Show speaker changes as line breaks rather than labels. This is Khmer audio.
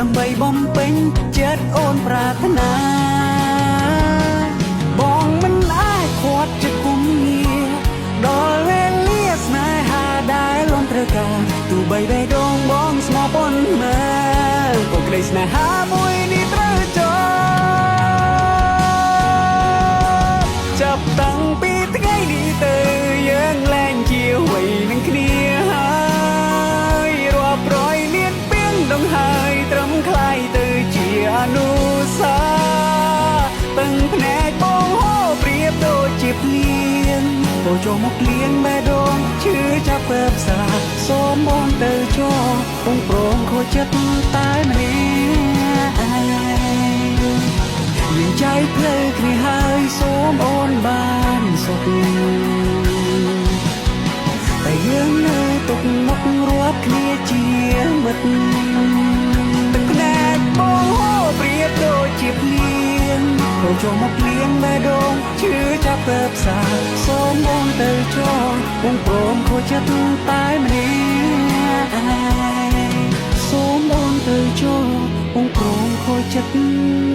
ដើម្បីបំពេញចិត្តអូនប្រាថ្នាបងមិនអាចខាត់ចិត្តគុំងារដល់វេលាស្នេហាដែលអូនត្រូវការទោះបីបេះដូងបងស្មោះប៉ុន្មានក៏ក្តីស្នេហាមួយនេះត្រូវចប់ចាប់តាំងពីថ្ងៃនេះទៅយើងលែងជាអ្វីនឹងគ្នាហើយរាប់រយលានពីងដងហើយត្រឹមคล้ายទៅជាអនុសាពឹងភ្នែកបងហូរប្រៀបដូចជាភ្លៀងពោចូលមកលៀងបេះដូងឈឺចាប់ពើផ្សាសូមបងទៅចោបងព្រមខូចចិត្តតែម្នាក់ឯងយើងចែកផ្លូវគ្នាហើយសូមអូនបានសុខតែយើងនៅទុកមុខរាប់គ្នាជាមិត្តទឹកភ្នែកបងហូរប្រៀបដូចជាភ្លៀងហូរចូលមកលៀងបេះដូងឈឺចាប់ពើផ្សាសូមបងទៅចោបងព្រមខូចចិត្តតែម្នាក់ឯងសូមអូនទៅចោបងព្រមខូចចិត្ត